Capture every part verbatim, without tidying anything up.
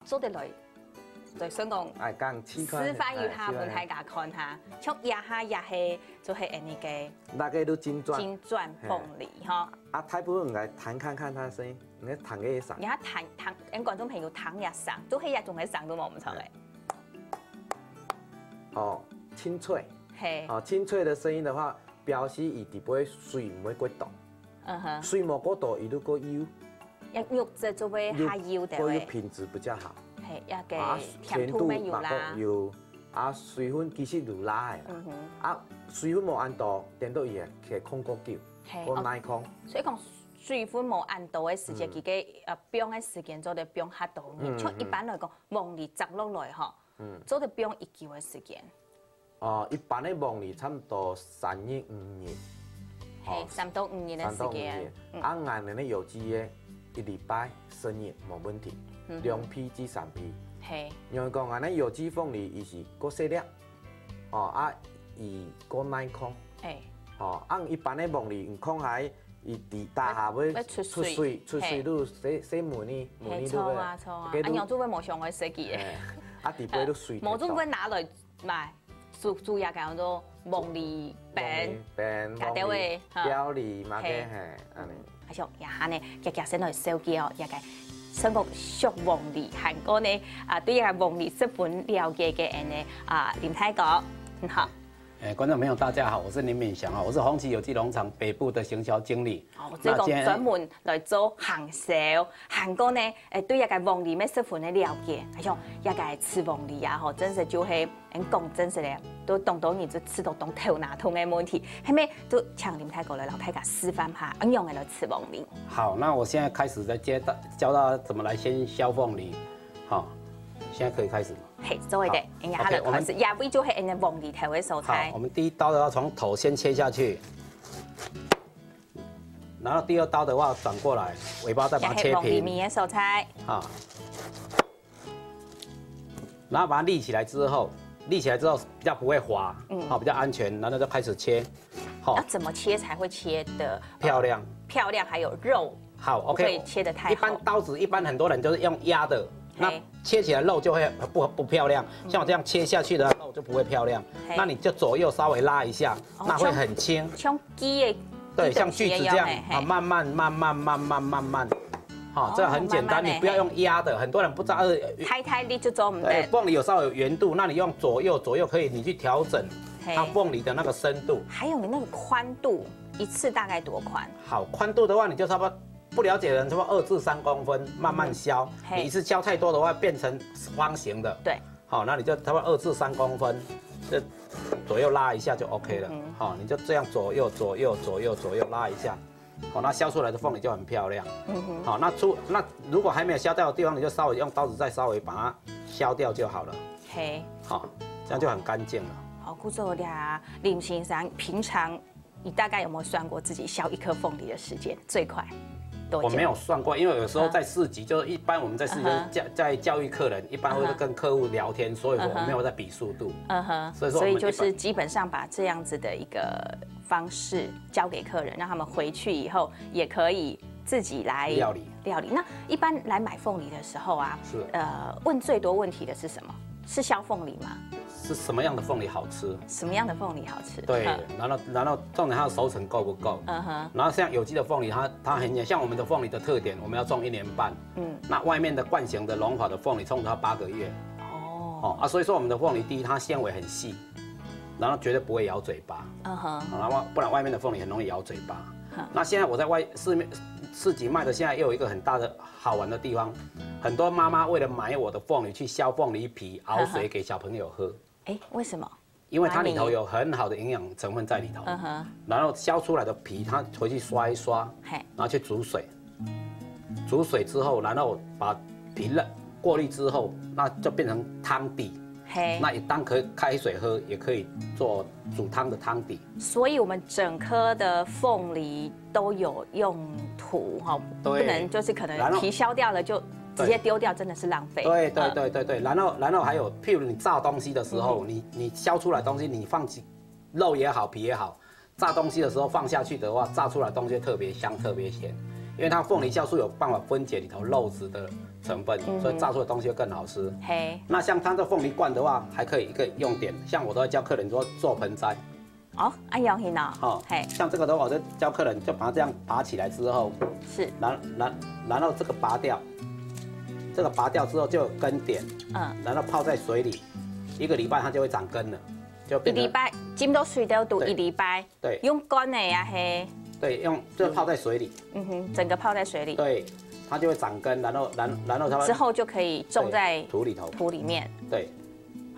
做得來，來算講，哎，講試看，示範一下，哎，分大家看哈。像這下也係，就係恁呢个，那个都金鑽，金鑽鳳梨哈。啊，大部分人來彈看看它的聲音，你看彈个聲。你看彈，彈，𠊎觀眾朋友彈一聲，就係一種个聲都無毋錯个。哦，清脆。嘿。哦，清脆的聲音的話，表示佢底背水毋會過多。嗯哼。水無過多，佢就過幼。 要肉質就會較幼个喂。過幼品質比較好。嘿，那个甜度乜有啦。啊，甜度嘛有，啊，水分其實有啦个啦。嗯哼。啊，水分無恁多，顛倒佢會，會控較久，嘿，較耐控。哦，所以講水分無恁多个時間，嗯。佢个，呃，放个時間做得放較多。嗯，像一般來講，嗯。鳳梨摘落來吼，嗯。做得放幾久个時間？ 哦，一般个鳳梨差不多三日五日。嘿，哦，三到五日个時間。三到五日。嗯。啊，𠊎等个有機个，一禮拜十日無問題，嗯哼。兩批至三批。嘿。因為講，𠊎等有機鳳梨，佢係較細粒，哦，啊，佢較耐控。嘿。哦，啊，一般个鳳梨，你控下，佢底下會，會出水。出水，出水，嘿。就細，細毛呢，毛呢，嘿，對不對？著啊，著啊。該就，啊，樣就會無像个設計个。嘿，啊，底背就水忒多。無就會拿來賣。 煮，煮也叫做鳳梨冰，鳳梨冰，加兜个，鳳梨哈。料理嘛，嘿。嘿，恁呢。嗯，而且這下呢，遽遽先來紹介哦，這个算講熟鳳梨，還過呢，啊，對這个鳳梨十分了解个恁呢，啊，林大哥，嗯，好。哎，觀眾朋友，大家好，我是林敏祥啊，我是鴻喜有機農場北部的行銷經理。 哦，所以講專門來做行銷，還過呢，誒，對這个鳳梨乜十分个了解，哎喲，這个食鳳梨啊，吼，真實就係，嗯，講真實个，都當多人就食到當頭那痛个問題。下面就請林大哥來，摎大家示範下，恁樣个來食鳳梨。好，那我現在開始再教大，教大家怎麼來先削鳳梨。好，現在可以開始嗎？嘿，做得，好，人家還來開始，OK，我們，也為就係人家鳳梨頭个所在。好，我們第一刀的話，從頭先切下去。 然後第二刀的話轉過來，尾巴再把它切平。也係黃米米的所在。啊，然後把它立起來之後，立起來之後比較不會滑，嗯。好，比較安全，然後就開始切，好。要怎麼切才會切得漂亮？漂亮，還有肉，好，OK，不會切得太厚。一般刀子，一般很多人就是用壓的，那，嘿。切起來肉就會不，不漂亮。像我這樣切下去的肉就不會漂亮，嘿。那你就左右稍微拉一下， 哦，那會很輕。像，像鋸个，對，鋸東西一樣，像鋸子這樣，嘿，嘿。啊，慢慢，慢慢，慢慢，慢慢，哈，哦，這很簡單，慢慢的，你不要用壓的，嘿。很多人不知道，呃，太大力就做毋得。對，鳳梨有稍微有圓度，那你用左右，左右可以，你去調整，嘿。它鳳梨的那個深度。還有你那個寬度，一次大概多寬？好，寬度的話，你就差不多，不了解的人差不多二至三公分，慢慢削。嗯，嘿。你一次削太多的話，變成方形的。對。 好，那你就差不多二至三公分，就左右拉一下就OK了。嗯哼。好，你就這樣左右、左右、左右、左右拉一下。好，那削出來的鳳梨就很漂亮。嗯哼。好，那出，那如果還沒有削掉的地方，你就稍微用刀子再稍微把它削掉就好了。嘿。好，這樣就很乾淨了。好，故所咧，林先生平常 你大概有沒有算過自己削一顆鳳梨的時間最快多久？我沒有算過，因為有時候在市集，嗯。就是一般我們在市集，嗯哼。教，在教育客人，一般會跟客戶聊天，嗯哼。所以我沒有在比速度。嗯哼。所以說我們一般，所以就是基本上把這樣子的一個方式教給客人，讓他們回去以後也可以自己來料理。料理。那一般來買鳳梨的時候啊，是。呃，問最多問題的是什麼？是削鳳梨嗎？ 是什麼樣的鳳梨好吃？什麼樣的鳳梨好吃？對，嗯。然後，然後重點它的熟成夠不夠？嗯哼。然後像有機的鳳梨，它，它很，像我們的鳳梨的特點，我們要種一年半。嗯。那外面的慣型的農法的鳳梨，通常要八個月。哦。哦，啊，所以說我們的鳳梨，第一，它纖維很細，然後絕對不會咬嘴巴。嗯哼。然後不然外面的鳳梨很容易咬嘴巴。哼。那現在我在外，市面，市集賣的，現在又有一個很大的好玩的地方，很多媽媽為了買我的鳳梨，去削鳳梨皮，熬水給小朋友喝。 哎，為什麼？因為它裡頭有很好的營養成分在裡頭。嗯哼。然後削出來的皮，它回去刷一刷，嘿。然後去煮水，煮水之後，然後把皮過濾之後，那就變成湯底。嘿。那也當可以開水喝，也可以做煮湯的湯底。所以我們整顆的鳳梨都有用途哈，對。不能就是可能皮削掉了就直接丟掉，真的是浪費。對，對，嗯。對，對，對。然後，然後還有，譬如你炸東西的時候，嗯。你，你削出來東西，你放起肉也好，皮也好，炸東西的時候放下去的話，炸出來東西特別香，特別鮮，因為它鳳梨酵素有辦法分解裡頭肉質的成分，嗯哼。所以炸出的东西会更好吃。嘿。那像它的凤梨罐的话，还可以一个用点，像我都会教客人说做盆栽。哦，恁樣形哦。哦，嘿。像这个的话，我就教客人就把它这样拔起来之后，是。然，然，然后这个拔掉，这个拔掉之后就有根点，嗯。然后泡在水里，一个礼拜它就会长根了，就变成一礼拜，浸到水底肚，对。一礼拜。 对。用干的呀，嘿。对，用，就泡在水里。嗯哼，整个泡在水里。对，它就会长根，然后，然，然后它会之后就可以种在对，土里头。土里面。对。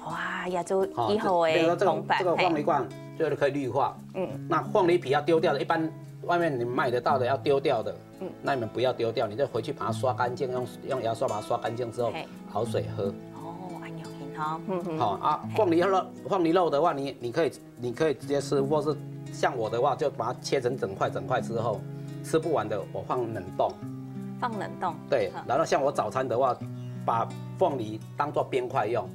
哇，亚洲好，以后的这，比如说这个，同伴，这个凤梨罐就是可以绿化。嘿。嗯。那凤梨皮要丢掉的，一般外面你买得到的要丢掉的，嗯。那你们不要丢掉，你就回去把它刷干净，用，用牙刷把它刷干净之后嘿。熬水喝。哦，恁样形哈，嗯哼。好啊，嘿。凤梨肉，凤梨肉的话，你，你可以 你可以直接吃，或是像我的话，就把它切成整块整块之后，吃不完的我放冷冻。放冷冻。对，嗯。然后像我早餐的话，把凤梨当作冰块用，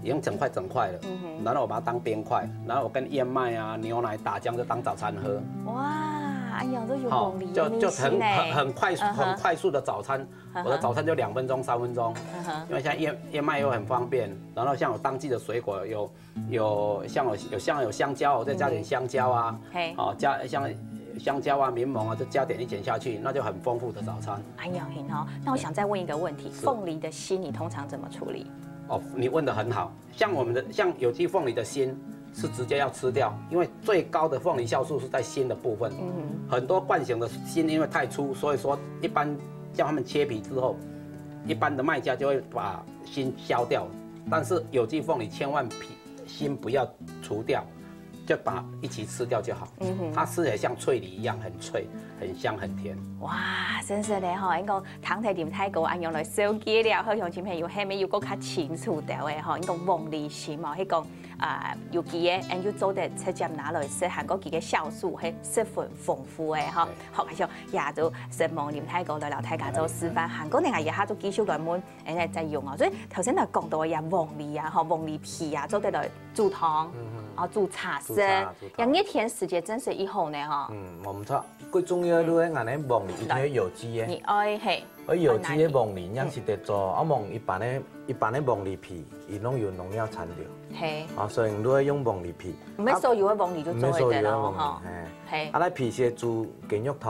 已经整块整块了，嗯哼。然后我把它当冰块，然后我跟燕麦啊、牛奶打浆就当早餐喝。哇，哎呀，这有好，凤梨的就，就很，味緒呢。很，很快速，嗯哼。很快速的早餐，嗯哼。我的早餐就两分钟、三分钟，嗯哼。因为现在燕，燕麦又很方便，然后像有当季的水果有 有像有，有像有香蕉，我再加点香蕉啊，嗯。嘿。哦，加，像香蕉啊、柠檬啊，就加点一点下去，那就很丰富的早餐。哎呀，很好。那我想再问一个问题，是。凤梨的心你通常怎么处理？哦，你问得很好。像我们的，像有机凤梨的心是直接要吃掉，因为最高的凤梨酵素是在心的部分。嗯。很多惯性的心因为太粗，所以说一般叫他们切皮之后，一般的卖家就会把心削掉。但是有机凤梨千万皮， 心不要除掉，就把一起吃掉就好。嗯哼。它吃起来像脆梨一样，很脆，很香，很甜。哇，真是的吼，應該糖水啉太多，恁樣來收集了，好，鄉親朋友，係無有個較清楚的吼，應該鳳梨心哦，係講啊，有機个，恁就做得直接拿來食，還過佢个酵素係十分豐富个吼。對。好，還有也就承蒙啉太多來摎大家做示範，還過呢，也下就繼續來問 哎，再用哦。所以頭先來講到呀，鳳梨啊，吼，鳳梨皮啊，做得來煮湯，嗯哼。啊，煮茶食，煮茶，煮湯。這熱天時節真係已好呢，吼。嗯，無毋著。最重要就係𠊎等鳳梨一定要有機个。你愛，嘿，而有機个鳳梨，嗯。正食得做，啊，無一般个，一般个鳳梨皮，佢攏有農藥殘留。嘿。啊，所以你都要用鳳梨皮。毋係所有个鳳梨就做得咯，啊，毋係所有个鳳梨，吼。嘿。嘿。啊，該皮先煮雞肉湯。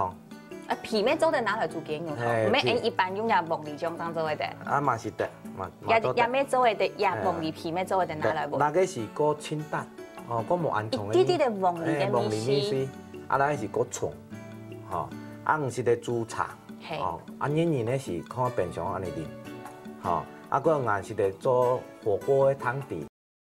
啊，皮乜做得拿來煮雞肉湯，嘿，毋係，皮。𠊎一般用這鳳梨醬正做得。啊，嘛係得，嘛，嘛也，做得。也乜做得，也，嘿。鳳梨皮乜做得拿來無？該，該个係過清淡，哦，過無恁重个味。一滴滴个鳳梨个嘿，鳳梨味緒。味緒，啊，該个係過重，吼，啊，毋係得煮茶，嘿。哦，啊，日日呢係看冰箱恁樣啉，吼，啊，過有時係得做火鍋个湯底，